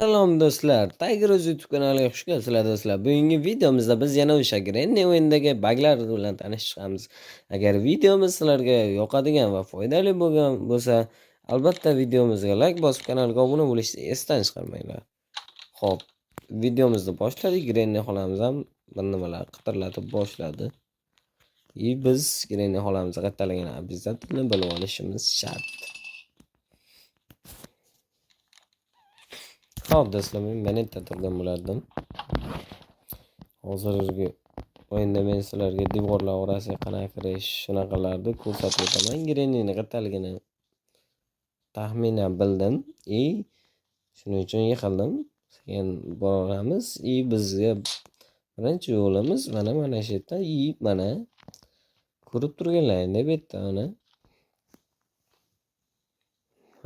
Salom do'stlar, Tiger O'z YouTube kanaliga xush kelibsizlar do'stlar. Bugungi videomizda biz yana o'sha Granny o'yinidagi baglar bilan tanishib chiqamiz. Agar videomiz sizlarga yoqadigan va foydali bo'lgan bo'lsa, albatta videomizga like bosib kanalga obuna bo'lishni esdan chiqarmanglar. Xo'p, videomizni boshladik. Granny xolamiz ham bir nimalar qitirlatib boshladi. И biz Granny xolamiz qayerdaligini обязательно bilib olishimiz shart. Xo'p do'stlar, men moneta turgan bo'lardim. Hozirgi o'yinda men sizlarga devorlar orasiga qanaqa kirish, shunaqalarni ko'rsatib o'taman. Grannyni qayerdaligini taxminan bildim и shuning uchun yiqildim. Sekin boramiz и bizga birinchi yo'limiz mana shu yerda и mana ko'rib turganlaringdek bu yerda mana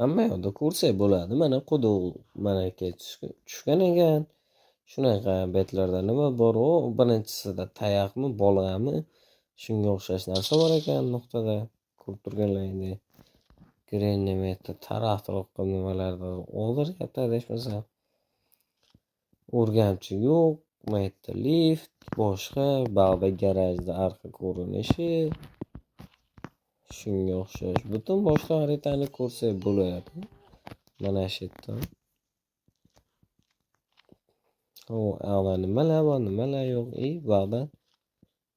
hamma yoqda ko'rsak bo'ladi. Mana quduq mana tushgan ekan. Shunaqa betlarda nima bor? U birinchisida tayaqmi, bolg'ami, shunga o'xshash narsa bor ekan nuqtada ko'rib turganlaringdek. Granny bu yerda taraq-turuq qilib nimalardir o'ldiryapti adashmasam. O'rgamchi yo'q. Bu yerda lift, boshqa, bag'da garajda arqa ko'rinishi. Shunga o'xshash butun boshqa xaritani ko'rsak bo'ladi. Mana shu yerda. U yoqda nimalar bor, nimalar yo'q. И bag'da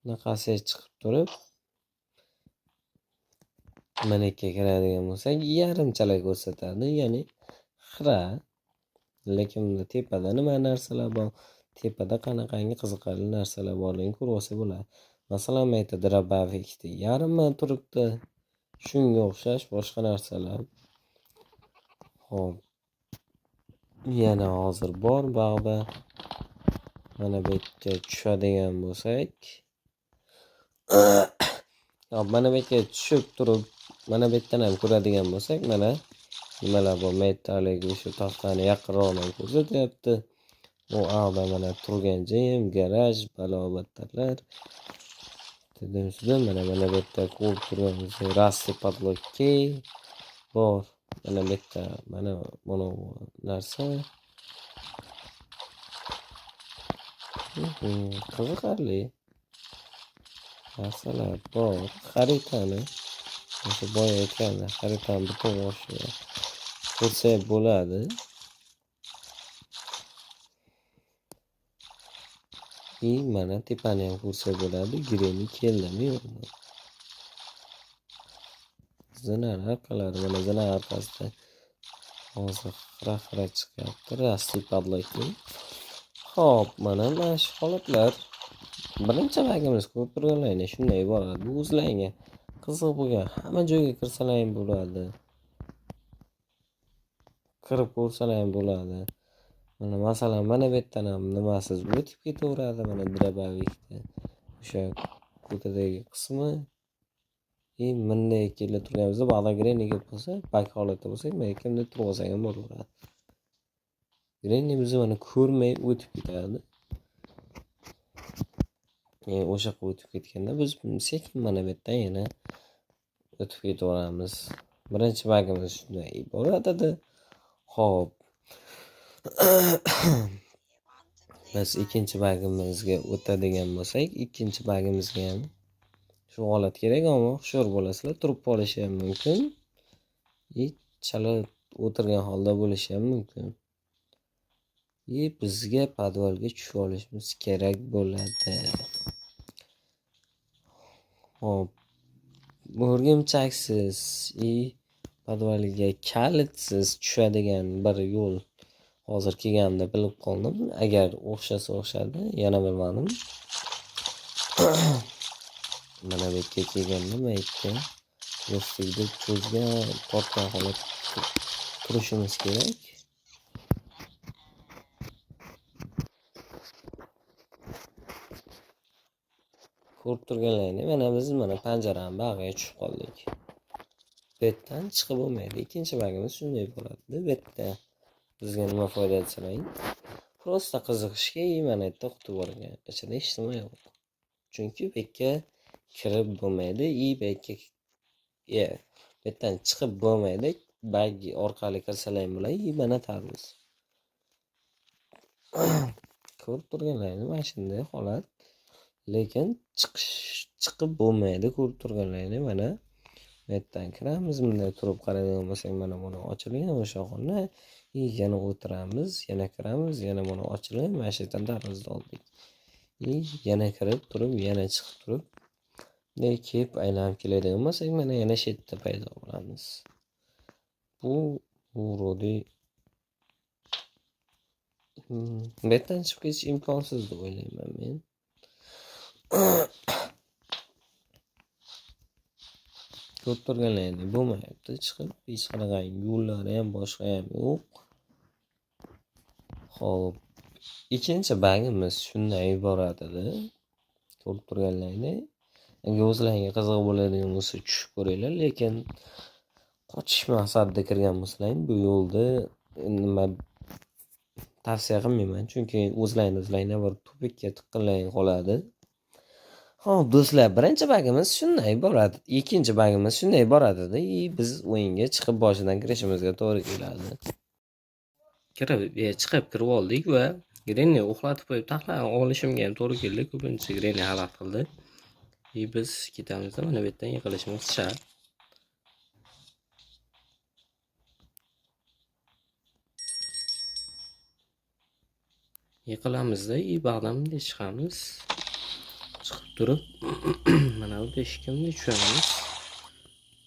bunaqasi chiqib turib mana yerga kiradigan bo'lsak, yarimchala ko'rsatadi, ya'ni xira. Lekin bunda tepada nima narsalar bor, tepada qanaqangi qiziqarli narsalar borligini ko'rib olsa bo'ladi. Masalan, bu yerda drobovikni yarmi turibdi. Shunga o'xshash boshqa narsalar. Xo'p. Yana hozir bor bag'da. Mana bu yerga tushadigan bo'lsak, hop, mana bu yerga tushib turib, mana bu yerdan ham ko'radigan bo'lsak, mana nimalar bor. Bu yerda haligi o'sha taxtani yaqinroqdan ko'rsatyapti. U yoqda mana turgan joyim, garaj, balo-battarlar. Dedim, mana bu yerda ko'rib turganimiz Rusty Padlock bor. Mana bu yerda mana bu narsa. Qiziqarli narsalar bor. Xaritani o'sha boya aytgandek xaritani butun boshini ko'rsak bo'ladi. И mana tepani ham ko'rsak bo'ladi. Granny keldimi yo'qmi? Zina orqalari, mana zina orqasida hozir xira-xira chiqyapti. Rusty Padlock. Xo'p, mana shu holatlar. Birinchi bagimiz ko'rib turganlaringdek shunday iborat. Bu o'zlaringga qiziq bo'lgan hamma joyga kirsalar ham bo'ladi. Kirib ko'rsalar ham bo'ladi. Mana masalan, mana bu yerdan ham nimasiz o'tib ketaveradi. Mana drobovikni o'sha ko'tadagi qismi. И bunday kelib turganimizda bag'da Granny kelib qolsa, bak holatda bo'lsak, mana kimdir turib olsak ham bo'laveradi. Granny bizni mana ko'rmay o'tib ketadi. O'sha yoqqa o'tib ketganda biz sekin mana bu yerdan yana o'tib ketaveramiz. Birinchi bagimiz shunday iborat edi. Xo'p. Biz ikkinchi bagimizga o'tadigan bo'lsak, ikkinchi bagimizga ham shu holat kerak, ammo hushyor bo'lasizlar, turib qolishi ham mumkin. И chala o'tirgan holda bo'lishi ham mumkin. И bizga podvalga tushib olishimiz kerak bo'ladi. Xo'p. O'rgimchaksiz и podvalga kalitsiz tushadigan bir yo'l hozir kelganimda bilib qoldim. Agar o'xshasa o'xshadi, yana bilmadim. Mana bu yerga kelganda bu yerga joystikni cho'zgan, tortgan holat turishimiz kerak. Ko'rib turganlaringdek, mana biz mana panjarani bag'iga tushib qoldik. Bu yerdan chiqib bo'lmaydi. Ikkinchi bagimiz shunday bo'ladi. Bu yerda bizga nima foyda desalaring, prosta qiziqishga mana yerda quti bor ekan. Ichida hech nima yo'q. Chunki bu yerga kirib bo'lmaydi и bu yerga bu yerdan chiqib bo'lmaydi. Bag orqali kirsalar ham bo'ladi. И mana tarvuz. Ko'rib turganlaringiz mana shunday holat. Lekin chiqib bo'lmaydi. Ko'rib turganlaringiz mana bu yerdan kiramiz, bunday turib qaraydigan bo'lsak, mana buni ochilgan o'sha xona, yana o'tiramiz, yana kiramiz, yana buni ochilgan, mana shu yerdan darvoza oldik. Yana kirib turib, yana chiqib turib, bunday kelib aylanib keladigan bo'lsak, mana yana shu yerda paydo bo'lamiz. Bu вроде bu yerdan chiqib ketish imkonsiz deb o'ylayman men. Ko'rib turganlaringizdek bo'lmayapti chiqib, hech qanaqa yo'llari ham boshqa ham yo'q. Xo'p, ikkinchi bagimiz shundan iborat edi. Ko'rib turganlaringizdek, agar o'zlaringga qiziq bo'ladigan bo'lsa tushib ko'ringlar, lekin qochish maqsadida kirgan bo'lsalaring bu yo'lda nima tavsiya qilmayman, chunki o'zlaringni bir tupikka tiqqanlaring qoladi. Xo'p, do'stlar, birinchi bagimiz shundan iborat, ikkinchi bagimiz shundan iborat edi. Biz o'yinga chiqib boshidan kirishimizga to'g'ri keladi. Chiqib kirib oldik va Granny uxlatib qo'yib taxlab olishimga ham to'g'ri keldi. Ko'pincha Granny xalaqit qildi. Biz ketamizda mana bu yerdan yiqilishimiz shart. Yiqilamizda, bag'dan bunday chiqamiz. Chiqib turib mana bu teshikka bunday tushamiz.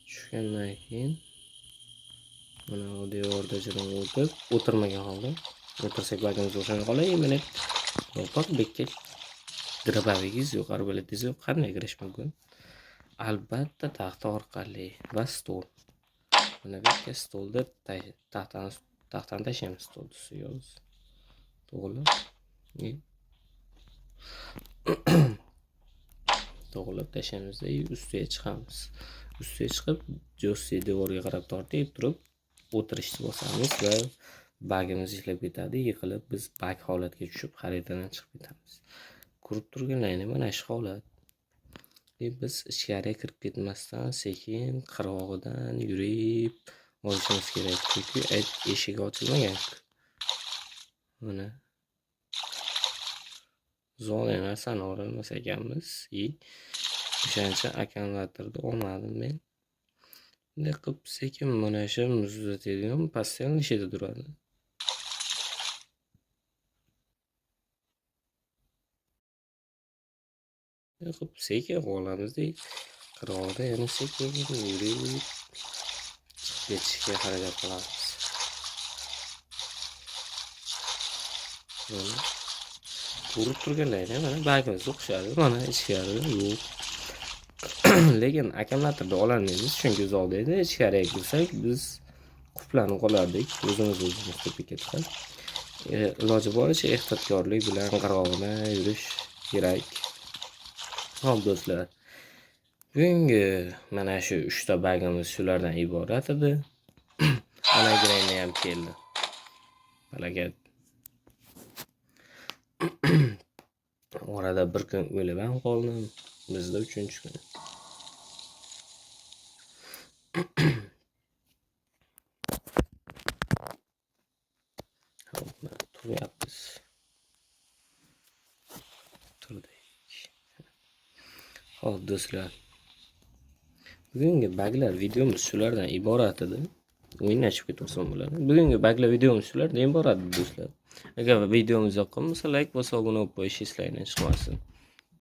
Tushgandan keyin mana bu devordachadan o'tib, o'tirmagan holda o'tirsak bagimiz o'xshamay qoladi. Mana yopiq bekka drabavingiz yo'q, arbaletingiz yo'q, qanday kirish mumkin? Albatta taxta orqali va stol. Mana bu yerga stolda taxtani tashlaymiz, stol ustiga o'zi. To'g'ri. To'g'rilab tashlaymiz-da, ustiga chiqamiz. Ustiga chiqib, joystick devorga qarab tortib turib, o'tirishni bosamiz va bagimiz ishlab ketadi. Yiqilib biz bag holatga tushib, xaritadan chiqib ketamiz. Ko'rib turganlaringiz mana shu holat. Biz ichkariga kirib ketmasdan sekin qirg'og'idan yurib olishimiz kerak, chunki eshigi ochilmagan. Mana zo'r narsani ololmas ekanmiz. O'shaning uchun akkumulyatorni olmadim men. Bunday qilib sekin mana shu muzlatadigan постоянно ishida turadi. Bunday qilib sekin qolamizda, qirg'oqda yana sekin yurib chiqib ketishga harakat qilamiz. Mana ko'rib turganlaringiz mana bagimiz o'xshadi, mana ichkarida yo'q. Lekin akkumulyatorni ololmaymiz, chunki uzoqda edi. Ichkariga kirsak biz qulflanib qolardik, o'zimiz tepakka chiqib. Iloji boricha ehtiyotkorlik bilan qirg'og'idan yurish kerak. Xo'p do'stlar, bugungi mana shu 3 ta bagimiz shulardan iborat edi. Mana Granny ham keldi. Falokat. Orada bir kun o'lib ham qoldim. Bizda 3-kun. Xo'p, turyapmiz. Turdik. Xo'p do'stlar. Bugungi baglar videomiz shulardan iborat edi. O'yinni ochib ketaversam bo'ladi. Bugungi baglar videomiz shulardan iborat edi do'stlar. Agar videomiz yoqqan bo'lsa, like bosib, obuna bo'lib qo'yish esingizdan chiqmasin.